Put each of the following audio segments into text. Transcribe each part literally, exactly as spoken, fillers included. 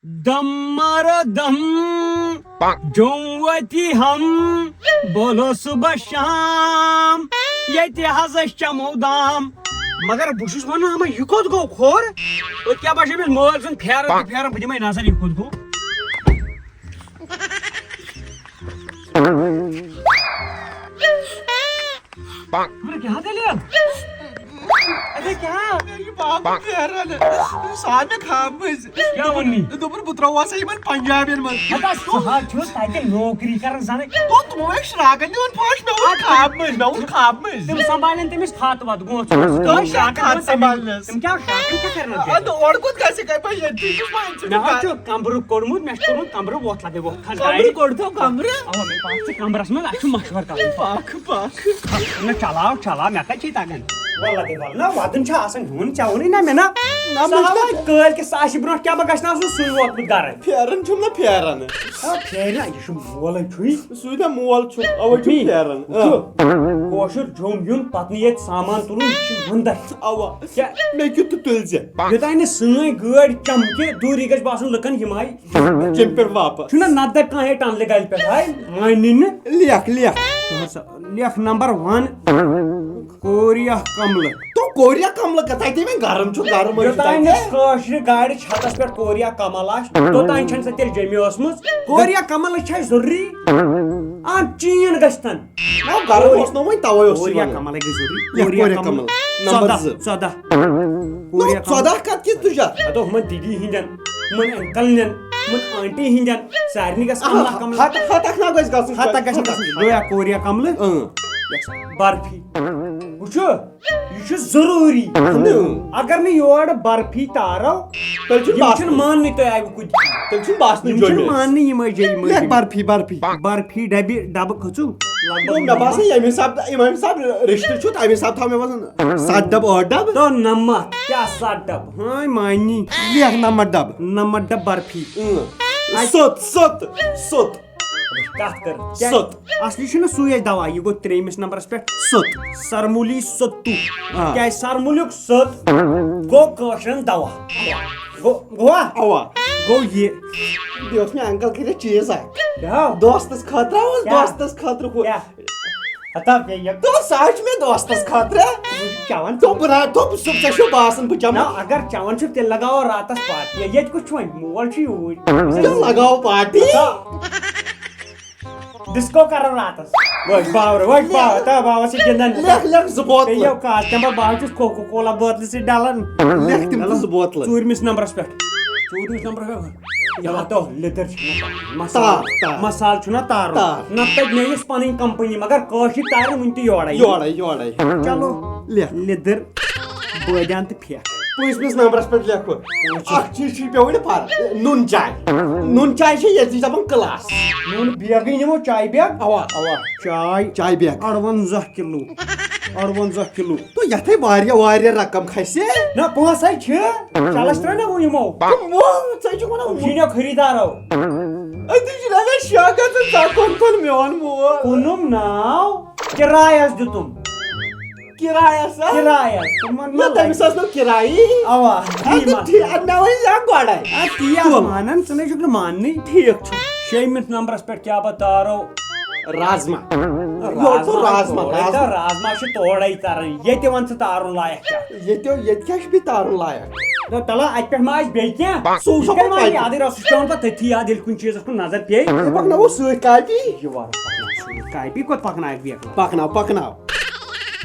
دم مارو دم، جوم وتی ہم، بولو صبح شام، ییٚتہِ حظ أسۍ چمو دام۔ مگر بہٕ چھُس ونان، اما یہِ کوٚت گوٚو کھوٚر؟ أتۍ کیٛاہ باسیٚو مےٚ مٲلۍ سُنٛد پھیران تہٕ پھیران، بہٕ دِمے نظر یہِ کوٚت گوٚو۔ خبر کیٛاہ دٔلیٖل؟ اَدے کیٛاہ؟ یہِ بابا پھیران۔ سُہ آو مےٚ خوابہٕ منٛز۔ کیٛاہ ووٚن مےٚ؟ دوٚپُن، بہٕ ترٛاوہا سا یِمن پنجابین منٛز۔ ہتا سُہ حظ چھُ تَتہِ نوکری کران زَنہٕ۔ تو تِمو ٲسۍ شراکن دِوان پھش، مےٚ ووٚن خوابہٕ منٛز، مےٚ ووٚن خوابہٕ منٛز۔ تِم سنبھالن تٔمِس خط وط، گوٚژھ۔ تِم کیٛاہ شراکن خط دِوان تٔمِس؟ سنبھالنس؟ تِم کیٛاہ شراکن کیٛاہ کرن تِم؟ اَدٕ اورٕ کوٚت گژھِ؟ کَتہِ پَزِ ییٚتہِ؟ یہِ چھُس وۄنۍ ژٕ مےٚ حظ چھُ کَمرٕ کوٚڑمُت، مےٚ چھُ کوٚڑمُت کَمرٕ وۄتھ لَگے وۄتھ کھَس کَمرٕ دانہِ۔ کوٚڑ تھو کَمرٕ؟ اَوا، مےٚ پَتہٕ چھِ کَمرَس منٛز، اَسہِ چھُ مَشوَرٕ کَرُن۔ پَکھ، پَکھ۔ نہ، چلاو، چلاو، مےٚ کَتہِ چھِ تَگان؟ وَلہٕ لَگے وَلہٕ، نہ، وَدُن چھُ آسان، ہیوٚن ژےٚ ووٚنُے نہ مےٚ نہ۔ نہ، مےٚ چھُنہ کٲلۍ کِس آسہِ برونٛٹھ کیٛاہ بہٕ گژھِ نہ آسُن سُے ووتمُت گَرٕ۔ پھیران چھُم نہ پھیران۔ آ، پھیرِ نہ، یہِ چھُ مولَے چھُے۔ سُے نہ مول چھُ، اَوَے چھُ وٕچھُے، پھیران۔ وٕچھُو، کٲشُر جوٚم یُن، پَتہٕ نہٕ ییٚتہِ سامان تُلُن، یہِ چھُ وَندَے۔ اَوا۔ کیٛاہ؟ مےٚ کیُتھ تہٕ تُلۍ زِ۔ یوٚتانۍ نہٕ سٲنۍ گٲڑۍ چمکہِ، دوٗرٕے گژھِ باسُن لُکن یِم آیہِ۔ کیٚمہِ پٮ۪ٹھ واپس؟ چھُنہ نتہٕ دَپہِ کانٛہہ، ہے، ٹنلہِ گلہِ پٮ۪ٹھ آیہِ، مانہِ نہٕ۔ لیکھ، لیکھ۔ ژٕ ہسا لیکھ نمبر ون، کوریا کملہٕ۔ تو کوریا کملہٕ کتھ؟ تتہِ وۄنۍ گرم چھُ، گرم حظ چھُ یوٚتانۍ تتہِ۔ نہٕ کٲشرِ گاڑِ چھتس پٮ۪ٹھ کوریا کمل آسہِ، توٚتانۍ چھَنہٕ سۄ تیٚلہِ جیٚمہِ ٲسمٕژ۔ کوریا کملہٕ چھِ اَسہِ ضروٗری۔ آ، چین گژھِ تن۔ نہ، گرم اوس نہ وۄنۍ، توے اوس یہِ کوریا وَنان۔ کمل ہے گٔے ضروٗری۔ یتھ کوریا کوریا کمل۔ کمل۔ نمبر ژۄدہ، زٕ۔ ژۄدہ۔ نہ، کوریا کمل۔ ژۄدہ کتھ کِژھ تُجر؟ ہتو ہُمن دیدی ہِنٛدٮ۪ن، ہُمن انکل نٮ۪ن، ہُمن آنٹی ہِنٛدٮ۪ن، سارنٕے گژھِ کملا کمل۔ ہتھ، ہتھ اکھ نہ گژھِ گژھُن۔ ہتھ اکھ گژھِ نہٕ گژھُن۔ گویا کوریا کملہٕ۔ اۭں۔ یۄس برفی۔ وٕچھو۔ یہِ چھُ ضروٗری۔ اہنو۔ اگر نہٕ یورٕ برفی تارو، تیٚلہِ چھُنہٕ یِم باسنٕے۔ چھِنہٕ ماننٕے تُہۍ آیوٕ کُدۍ۔ تیٚلہِ چھُنہٕ باسنٕے یِم چھِنہٕ جوٚمِس۔ ماننٕے یِم ٲسۍ جیٚمۍ مےٚ مٲجی۔ برفی، برفی۔ برفی ڈبہِ، ڈبہٕ کھٔژوٕ۔ لگ بھگ مےٚ باسان، ییٚمہِ حساب، ییٚمہِ حساب رِشتہٕ چھُ، تَمہِ حساب تھاو مےٚ باسان، ستھ ڈبہٕ، ٲٹھ ڈبہٕ۔ تو نمتھ، کیٛاہ ستھ ڈبہٕ؟ ہاں، مانی۔ لیکھ نمتھ ڈبہٕ۔ نمتھ ڈبہٕ برفی۔ اۭں۔ اَتہِ سوٚت، سوٚت، سوٚت۔ کتھ کر؟ کیٛاہ؟ سوٚت۔ اصلی چھُنہ سُے اَسہِ دوا، یہِ گوٚو ترٛیٚیِمِس نمبرس پٮ۪ٹھ۔ سوٚت۔ سرموٗلی سوٚتُو۔ آ۔ کیٛازِ سرموٗلیُک سوٚت گوٚو کٲشرٮ۪ن دوا۔ گوٚو، گوٚوا؟ اوا۔ گوٚو یہِ۔ بیٚیہِ اوس مےٚ انکل کٔرِتھ چیٖز اکھ۔ کیٛاہ؟ دوستس خٲطرٕ اوس، کیٛاہ؟ دوستس خٲطرٕ ہُہ۔ کیٛاہ؟ ہتا بیٚیہِ یہِ۔ دوٚپُن، سُہ حظ چھُ مےٚ دوستس خٲطرٕ۔ بہٕ چھُس چٮ۪وان۔ دوٚپ، بہٕ را-، دوٚپ، سُہ ژےٚ چھُو باسان بہٕ چٮ۪مہٕ؟ نہ، اگر چٮ۪وان چھُکھ، تیٚلہِ لگاوو راتس پارٹی۔ ییٚتہِ کُس چھُ وۄنۍ؟ مول چھُ یوٗرۍ۔ تیٚلہِ لگاوو پارٹی۔ ہتا۔ ڈسکو کرو راتس۔ وۄتھ باورٕ، وۄتھ باورٕ، تا باورٕ چھِ گِنٛدان۔ لیکھ، لیکھ زٕ بوتلہٕ۔ بیٚیہِ یو کاز، تمہِ پتہٕ باورٕ چھُس کوکو کولا بوتلہِ سۭتۍ ڈلان۔ لیکھ تِم تہِ زٕ بوتلہٕ۔ ژوٗرمِس نمبرس پٮ۪ٹھ۔ ژوٗرمِس نمبرس پٮ۪ٹھ۔ یا تو لیٚدٕر چھِ مےٚ تارٕنۍ۔ مسالہٕ، تار، تار۔ مسالہٕ چھُنہ تارُن۔ تار۔ نہ تَتہِ مےٚ یُس پنٕنۍ کمپنی، مگر کٲشِر تارِ وٕنہِ تہِ یورے۔ یورے، یورے۔ چلو۔ لیکھ۔ لیٚدٕر۔ بٲدیان تہٕ پھیٚکھ۔ پٲنٛژمِس نمبرس پٮ۪ٹھ لیکھو۔ اکھ چیٖز چھُ پیوان فرق۔ نُن چاے۔ نُن چاے چھِ ییٚتہِ دپان کلاس۔ نُن بیگٕے نِمو، چاے بیگ۔ اوا، اوا۔ چاے۔ چاے بیگ۔ اَروَنزاہ کِلوٗ۔ اَروَنزاہ کِلوٗ۔ تو یتھے واریاہ، واریاہ رقم کھسہِ۔ نہ، پونٛسے چھِ۔ چلس ترٛٲے نہ وۄنۍ یِمو۔ تِم وۄنۍ ژے چھُکھ ونان۔ یہِ چھُے نہ خریٖدارو۔ أتی چھُ لگان شک، ژٕ ژےٚ کوٚن کوٚن میون مول۔ کٕنُم ناو، کرایس دیُتُم۔ کرایس، ہا؟ کرایس۔ تِمن نہ، ما تٔمِس لگہِ؟ ٲس نہٕ کرایی۔ اوا، اَدٕ تی ما۔ ٹھیٖک، اَدٕ مےٚ وَنے یا گۄڈَے۔ اَدٕ تی آسہٕ تُل۔ وَنان، ژٕ نَے چھُکھ نہٕ ماننٕے۔ ٹھیٖک چھُ۔ شیٚیمِس نمبرَس پٮ۪ٹھ کیٛاہ بہٕ تارو؟ رازما۔ یورٕ رازما، رازما، رازما۔ رازما چھُ تورَے تَران۔ ییٚتہِ وَن ژٕ تارُن لایق کیٛاہ؟ ییٚتہِ، ییٚتہِ کیٛاہ چھُ بیٚیہِ تارُن لایق؟ نہ، تَلہ، اَتہِ پٮ۪ٹھ ما آسہِ بیٚیہِ کینٛہہ؟ سُہ وٕچھو یِتھ کٔنۍ پَتہٕ ما پَتہٕ۔ یادٕے روٗد، سُہ چھُ پٮ۪وان پَتہٕ تٔتھی یاد، ییٚلہِ کُنہِ چیٖزَس کُن نظر پیٚیہِ۔ یہِ پَکناوو سۭتۍ کاپی۔ یہِ وَرُق پَکناوو سۭتۍ۔ کاپی کوٚت پَکناوَکھ بیٚیہِ؟ پَکناو، پَکناو۔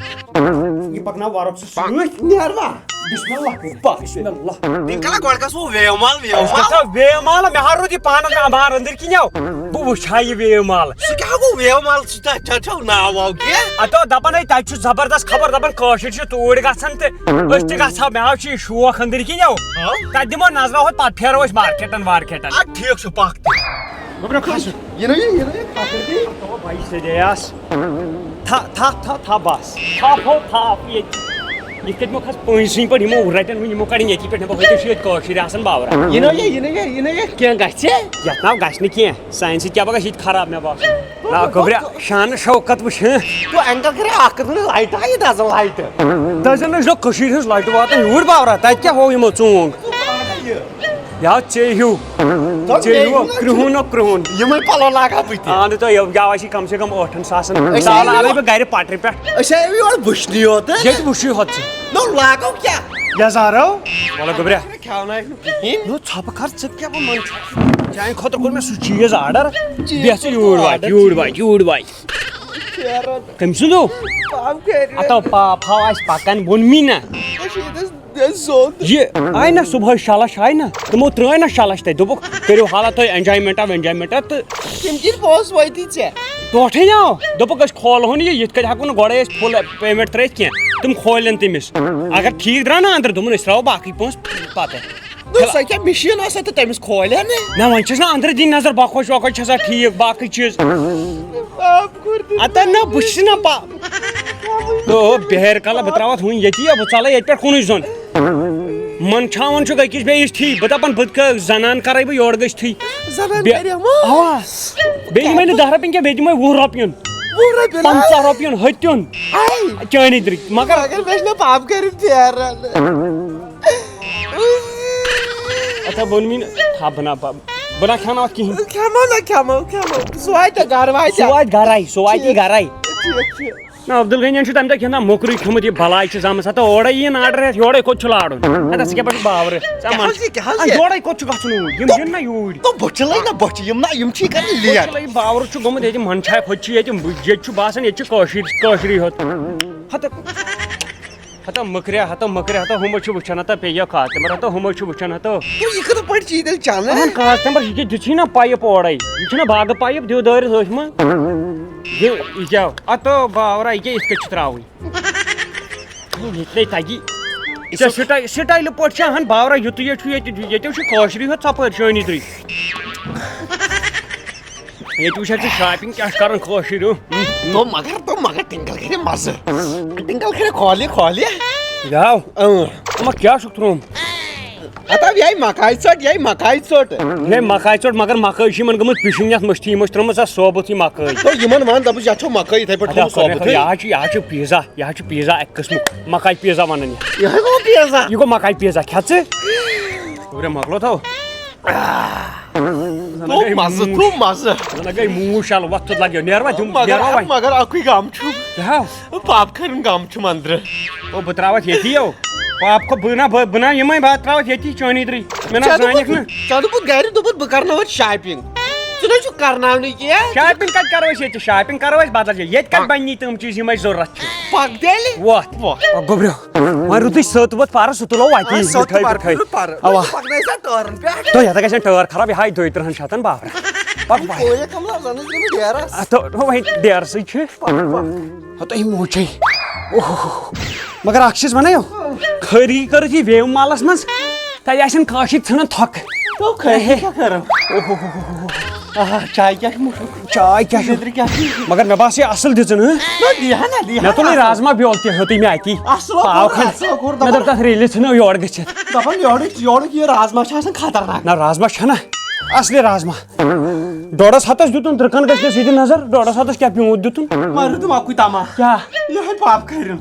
یہِ پَکناو وَرُق سُہ سۭتۍ۔ نیر وا۔ بسم اللہ کٔرِتھ۔ پَکھ۔ بسم اللہ۔ تِم کَران گۄڈٕ گژھو ویو مال، ویو أسۍ مال۔ گژھو ویو مال، مےٚ ہا روٗد یہِ پانَس اَنبار أنٛدٕرۍ کِنۍ یَو۔ بہٕ وٕچھِ ہا یہِ ویو مال۔ سُہ کیٛاہ گوٚو ویو مال؟ سُہ تَتھ چھا، چھا ناو واو کینٛہہ؟ اَتھ اوس دَپان، ہے، تَتہِ چھُ زبردست خبر، دَپان کٲشِرۍ چھِ توٗرۍ گژھان تہٕ أسۍ تہِ گژھو۔ مےٚ حظ چھُ یہِ شوق أنٛدٕرۍ کِنۍ یَو۔ ہاو؟ تَتہِ دِمو نظرا ہوٚتھ، پَتہٕ پھیرو أسۍ مارکیٹَن وارکیٹَن۔ اَدٕ ٹھیٖک چھُ، پَکھ تہِ۔ گوٚبرا کھس۔ یہِ نہٕ یہِ، یہِ نہٕ یہِ، کھس تہِ۔ او بھائی، سیدے آس۔ تھا، تھا، تھا، تھا، بس۔ تھاپھ ہو، تھاپھ ییٚتہِ۔ یِتھ کٔنۍ مےٚ کھس پٔنٛزۍ سٕنٛدۍ پٲٹھۍ یِمو رٹن وۄنۍ، یِمو کڑن ییٚتی پٮ۪ٹھ، مےٚ باسان، تُہۍ چھِو ییٚتہِ کٲشِرۍ آسان باورا۔ یہِ نہٕ یہِ، یہِ نہٕ یہِ، یہِ نہٕ یہِ کینٛہہ گژھِ۔ یتھ ناو گژھِ نہٕ کینٛہہ، سانہِ سۭتۍ کیٛاہ پگاہ چھِ ییٚتہِ خراب، مےٚ باسان۔ نا، گوٚبرا، شان شوکت وٕچھ، ہہ؟ تو اینکر کرے اکھ کتھ ونہٕ، لایٹہٕ ہا یہِ دزان لایٹہٕ۔ دزان نہ چھُ کٔشیٖرِ ہٕنٛز لایٹہٕ واتان یوٗرۍ باورا، تتہِ کیٛاہ ہوو یِمو ژونٛگ؟ یا ژے ہیوٗ، ژے ہیوٗ، کرٛہُن نہ کرٛہُن۔ یِمے پلو لاگہٕ ہا بہٕ تہِ۔ اہن تہٕ یہِ گاو آسہِ کم سے کم ٲٹھن ساسن۔ أسۍ سال آیہِ اَنَے بہٕ گرِ پٹرِ پٮ۪ٹھ۔ أسۍ آیہِ یور وٕچھنہِ یوت۔ ییٚتہِ وٕچھُے ہوت ژٕ۔ نو لاگو کیٛاہ؟ یزارو۔ وَلہٕ گوٚبریا۔ کھیٛاوناوکھ نہٕ کِہیٖنۍ۔ نو ژھۄپہٕ کر ژٕ کیٛاہ وَنان چھُکھ؟ چانہِ خٲطرٕ کوٚر مےٚ سُہ چیٖز آرڈر۔ چیٖز بیٚہہ ژٕ یوٗرۍ واتہِ، یوٗرۍ واتہِ، یوٗرۍ واتہِ۔ پھیران۔ کٔمۍ سُنٛد ہیوٗ؟ پاو کھیرِ۔ ہتو پاو پھاو آسہِ پکان، ووٚن مےٚ نا۔ کٔشیٖرِ ہٕنٛز۔ یہِ زوٚد۔ یہِ آے نا صبحٲے شالش آے نا، تِمو ترٛٲے نا شالش تتہِ، دوٚپُکھ کٔرِو حالا تُہۍ enjoyment of enjoyment تہٕ تِم کِتھ پونٛسہٕ وٲتی ژےٚ؟ ٹوٹھے آو۔ دوٚپُکھ أسۍ کھولہون یہِ، یِتھ کٔنۍ ہٮ۪کو نہٕ گۄڈے أسۍ full payment ترٲیِتھ کینٛہہ۔ تِم کھولن تٔمِس، اگر ٹھیٖک درٛاو نا اندرٕ، دوٚپُن أسۍ ترٛاوو باقٕے پونٛسہٕ پتہٕ۔ نہ، سۄ کیٛاہ مِشیٖن ٲس تہٕ تٔمِس کھولہِ ہا نہٕ۔ نہ، وۄنۍ چھِس نا اندرٕ دِنۍ نظر، بۄکھوَس وۄکھوَس چھےٚ سا ٹھیٖک، باقٕے چیٖز۔ پاپ کوٚر تٔمۍ۔ اَتَن نہ، بہٕ چھُس نہ پا-، او، بہر کلا، بہٕ ترٛاوَتھ وٕنۍ ییٚتی، بہٕ ژَلَے ییٚتہِ پٮ۪ٹھ کُنُے زوٚن۔ منٛدچھاوان چھُکھ أکِس بیٚیِس ٹھیٖک، بہٕ دَپان بہٕ کَ-، زَنان کَرَے بہٕ یورٕ گٔژھتھٕے۔ زَنان بے-، کَرِ ہا مَس۔ اَوا۔ بیٚیہِ دِمَے نہٕ دَہ رۄپیَن کینٛہہ، بیٚیہِ دِمَے وُہ رۄپیَن۔ وُہ رۄپیَن پنٛژاہ حظ۔ رۄپیَن، ہوٚتیُن۔ آے۔ چٲنی درٕے۔ مگر مگر مےٚ چھُنہ پاپ کٔرِتھ پھیران۔ اچھا، ووٚن مےٚ نہٕ، تھاو بہٕ نہ، بہٕ، بہٕ نہ کھٮ۪مہٕ اَتھ کِہیٖنۍ۔ کھٮ۪مو نہ، کھٮ۪مو، کھٮ۪مو۔ سُہ واتہِ گرٕ واتہِ۔ سُہ واتہِ گرَے، سُہ واتہِ ٹھیٖک۔ گرَے۔ ٹھیٖک چھُ۔ نہ، عبدالغنیَن چھُ تَمہِ دۄہ کھٮ۪تھ نہ موٚکرُے کھیوٚمُت، یہِ بلاے چھِ زامٕژ۔ ہتا اورَے یِیِن آرڈر ہٮ۪تھ، یورَے کوٚت چھُ لارُن؟ ہتا ژٕ کیٛاہ پٮ۪ٹھ چھُکھ باورٕ؟ ژٕ کیٛاہ مَنٛز حظ یہِ، کیٛاہ حظ ہا، یہِ؟ یورَے کوٚت چھُ گژھُن اوٗرۍ؟ یِم یِن نہ یوٗرۍ۔ تو بہٕ چلے نہ، بہٕ چھِ یِم نہ، یِم چھی کَران لیٹ۔ بہٕ چلے، یہِ باورٕ چھُ گوٚمُت ییٚتہِ منٛدچھایہِ، ہُتہِ چھُ ییٚتہِ، ییٚتہِ چھُ باسان ییٚتہِ چھُ کٲشِر، کٲشرُے ہوت۔ ہتا، ہتا مٔکریا، ہتا مٔکریا، ہتا ہُمو چھُ وٕچھان، ہتا پیٚیہِ کھاتمر، ہتا ہُمو چھُ وٕچھان، ہتا۔ تو یہِ کِتھ پٲٹھۍ چھی تیٚلہِ چلان؟ اہن کھاتمر، یہِ کیٛاہ دِژٕے نہ پایِپ اورَے؟ یہِ چھُنہ باغہٕ پایِپ، دِیِو دٲرِتھ أتھۍ منٛز۔ یہِ، یہِ کیٛاہ؟ اَتھ تو باورا، یہِ کیٛاہ یِتھ کٔنۍ چھِ ترٛاوٕنۍ؟ ییٚتہِ تَگہِ۔ یہِ ژےٚ چھُ سِٹاے-، سِٹایلہٕ پٲٹھۍ چھِ اہن باورا، یُتُے یوت چھُ ییٚتہِ، ییٚتیو چھُ کٲشرُے ہوت ژۄپٲرۍ شٲنی درٕے۔ ییٚتہِ وٕچھ حظ ژٕ shopping کیٛاہ چھِ کَران کٲشِرۍ، ہُہ؟ تو مگر، تو مگر ٹِنکل کھرِ مَزٕ۔ ٹِنکل کھرِ کھولہِ، کھولہِ۔ یاو۔ اۭں۔ یِمَن کیٛاہ چھُکھ ترٛوومُت؟ ہتا یِہے مکاے ژٔٹ، یِہے مکاے ژٔٹ۔ یِہے مکاے ژٔٹ، مگر مکٲے چھِ یِمَن گٔمٕژ پِشِنۍ یَتھ مٔشتھٕے، یِمو چھِ ترٛٲومٕژ اَتھ ثوبوٗتھٕے مکٲے۔ تو یِمَن وَن، دَپُس، یَتھ چھو مکٲے یِتھَے پٲٹھۍ اَدا تھٲومٕژ کوٚر مےٚ ثوبوٗتھٕے۔ یہِ حظ چھُ، یہِ حظ چھُ پیٖزا، یہِ حظ چھُ پیٖزا اَکہِ قٕسمُک، مکاے پیٖزا وَنان یَتھ۔ یِہے گوٚو پیٖزا۔ یہِ گوٚو مکاے پیٖزا، کھےٚ ژٕ۔ گوٚبریا، مۄکلو تھاو۔ تھوٚو مَزٕ، تھوٚو مَزٕ۔ زَن گٔے موٗش شَل وۄتھ تھوٚد لَگیو۔ نیر وۄنۍ، دِم، مگر، نیر وۄنۍ۔ مگر اَکُے غم چھُ۔ کیٛاہ؟ پاپہٕ کھٔرِن غم چھُم أنٛدرٕ۔ او، بہٕ ترٛاوَتھ ییٚتی یو۔ پاپہٕ کھو-، بہٕ نہ، بہٕ، بہٕ نہ یِمَے، بہٕ ترٛاوَتھ ییٚتی چٲنی درٕے۔ مےٚ نہ ژےٚ زانٮ۪کھ دوٚپُتھ، نہٕ۔ ژےٚ دوٚپُتھ گَرِ، دوٚپُتھ، بہٕ کَرناوَتھ shopping۔ ژٕ نہ چھُکھ کَرناونٕے کینٛہہ۔ Shopping کَتہِ کَرو أسۍ ییٚتہِ؟ Shopping کَرو أسۍ بدل جایہِ۔ ییٚتہِ کَتہِ بَنہِ تِم چیٖز یِم اَسہِ ضوٚرَتھ چھِ؟ پَکھ تیٚلہِ۔ وۄتھ۔ وۄتھ۔ پَکھ گوٚبرِو۔ وۄنۍ رُتُے سٔت وۄتھ پَرٕ، سُہ تُلو وَتی۔ آ، سٔت مِٹھٲے تہِ پَرٕ، وِٹھٲے۔ تُلو پَرٕ۔ اَوا۔ پَکنٲیِو سا ٹٲرَن پٮ۪ٹھ۔ تۄہہِ ہَتھ گژھن ٹٲر خراب، یہِ ہاے دۄیہِ تٕرٛہَن شَتَن بافرٕ۔ پَکھ وۄنۍ۔ کویہِ کَملہٕ زَن ٲسۍ گٔمٕتۍ ڈیرَس۔ اَتھ تہٕ وۄنۍ ڈیرسٕے چھِ۔ ہَتہٕ یہِ موچے۔ اوہ۔ مگر اَکھ چیٖز وَنَے یو، خٲرگی کٔرٕتھ یہِ ویو مالَس منٛز، تَتہِ آسن کٲشِرۍ ژھٕنان تھۄکہٕ۔ تو خٲرگی کیٛاہ کَرو؟ اوہ۔ آہا، چاے کیٛاہ چھُ مُشُک؟ چاے کیٛاہ چھُ؟ لیٚدرِ کیٛاہ چھُ؟ مگر مےٚ باسے اَصٕل دِژٕن، ہہ؟ نہ، دِیہِ ہا نہ، دِیہِ ہا مےٚ تُل یہِ نہ۔ رازما بیول تہِ ہیوٚتُے مےٚ اَتی۔ اَصٕل پاو اوٚن، کھنٛڈ۔ اَصٕل کوٚر، مےٚ دوٚپ دَپان۔ تَتھ ریلہِ ژھٕنو یورٕ گٔژھِتھ۔ دَپان یورٕچ، یورُک یہِ رازما چھُ آسان خطرناک۔ نہ، رازما چھَنہ اَصلہِ رازما۔ ڈۄڈَس ہَتَس دیُتُن، ترٕٛکَن گژھِ نہٕ سیٚدِ نظر، ڈۄڈَس ہَتَس کیٛاہ پیوٗنٛت دیُتُن؟ مگر دیُتُم اَکُے تَماہ۔ کیٛاہ؟ یِہوٚے پاپہٕ کھٔرِن۔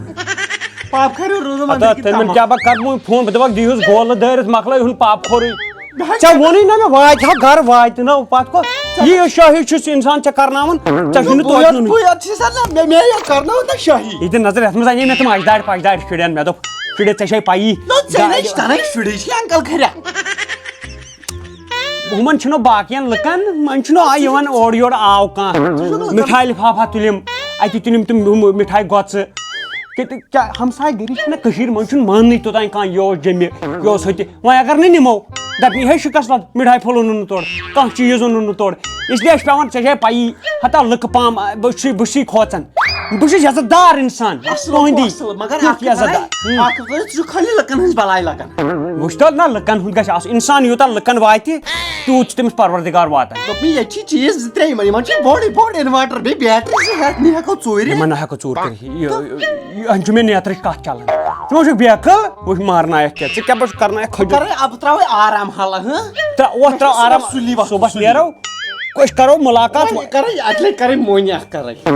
پاپہٕ کھٔرِن روٗزُن ہتا أنٛدٕرۍ کِنۍ تٔمِن تَماہ۔ کیٛاہ بہٕ کَرٕ وۄنۍ فون، بہٕ دَپَکھ دِیٖہُس گولہٕ دٲرِتھ، مۄکلٲیہُن پاپہٕ کھورُے۔ بہٕ ہا ژےٚ ووٚنُے نہ مےٚ واتہِ ہا گرٕ، واتہِ نہ پتہٕ کۄ-، یہِ شٲہی چھُس اِنسان ژےٚ کرناوان، ژےٚ چھُنہٕ بہٕ توتہِ یوت، نوٚنُے۔ بہٕ یوت چھُس نہ، مےٚ، مےٚ یوت کرناوُن نہ شٲہی۔ یہِ دِ نظر، یَتھ منٛز اَنے مےٚ تِم اجدارِ پجدارِ شُرٮ۪ن، مےٚ دوٚپ، شُرٮ۪ن، ژےٚ چھے پَیی۔ نہ، ژےٚ گا-، نَے چھِ تَنَے شُرۍ چھِ اَنکَل کھریا۔ ہُمَن چھُنہٕ باقیَن لُکَن، وۄنۍ چھُنہٕ آ یِوان اورٕ یورٕ آو کانٛہہ۔ مِٹھایہِ لِفافہ تُلِم، اَتہِ تُلِم تِم ہُم مِٹھایہِ گۄژٕ۔ کہِ تہِ کیٛاہ ہمساے گٔری چھِنہ کٔشیٖرِ منٛز چھُنہٕ ماننٕے توٚتام کانٛہہ یہِ اوس جیٚمہِ، یہِ اوس ہُتہِ۔ وۄنۍ اگر نہٕ نِمو، دَپہِ، یہِ ہے شِکَس لَد، مِٹھایہِ پھوٚلُن نہٕ تورٕ، کانٛہہ چیٖز اوٚنُن نہٕ تورٕ۔ اِسلیے چھِ پٮ۪وان، ژےٚ چھے پَیی، ہتا لُکہٕ پام، بہٕ چھُسٕے، بہٕ چھُسٕے کھوژان۔ بہٕ چھُس عزت دار اِنسان، اَصٕل تُہٕنٛدی۔ اَصٕل، مگر کیُتھ اَکھ کَتھ عزت دار؟ وَنَے، اَکھ کَتھ وَنَے، ژٕ چھُکھ خٲلی لُکَن ہٕنٛز بَلاے لَگان۔ وٕچھ تو نہ، لُکَن ہُنٛد گژھِ آسُن، اِنسان یوٗتاہ لُکَن واتہِ، تیوٗت چھُ تٔمِس پروردگار واتان۔ دوٚپمَے، ییٚتہِ چھِ چیٖز زٕ ترٛےٚ یِمَن، یِمَن چھِ بوٚڑٕے بوٚڑ inverter، بیٚیہِ battery زٕ ہٮ۪تھ، نہ ہٮ۪کو ژوٗرِ۔ یِمَن نہ ہٮ۪کو ژوٗر کٔرِتھ۔ یہِ، یہِ، یہِ، یہِ چھُ مےٚ نیترٕچ کَتھ چَلان۔ ژٕ ما چھُکھ بے عقل؟ وٕچھ مارنایَکھ کیٛاہ، ژٕ کیٛاہ پَتہٕ چھُکھ کَرنایَکھ کھٔجہِ؟ کَرَے، اب ترٛاوَے آرام حالہ، ہہ؟ ترٛا-، وۄتھ ترٛاو آرام، سُلی وۄتھ، صُبحَس سُلی۔ نیرو، أسۍ کَرو مُلاقات۔ وۄنۍ کَرَے، اَتہِ لَگہِ کَرٕنۍ مۄنۍ اَکھ کَرٕنۍ۔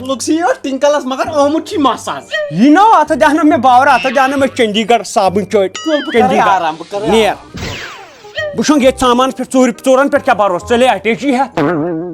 لُکھ چھِ یور ٹِنکَلَس، مگر آمُت چھُے مَس آز۔ یہِ نو، اَتھ دیٛاونہٕ مےٚ باورٕ، اَتھ دیٛاونہٕ مےٚ چندی گڑھ صابٕنۍ چٲٹۍ۔ تُل، بہٕ کَرَے چندی گڑھ۔ آرام، بہٕ کَرَے نیر۔ آرام۔ بہٕ چھُنہٕ ییٚتہِ سامانَس پٮ۪ٹھ، ژوٗرِ ژوٗرَن پٮ۪ٹھ کیٛاہ بھروسہٕ؟ ژٕ لے اَٹیچی ہٮ۪تھ۔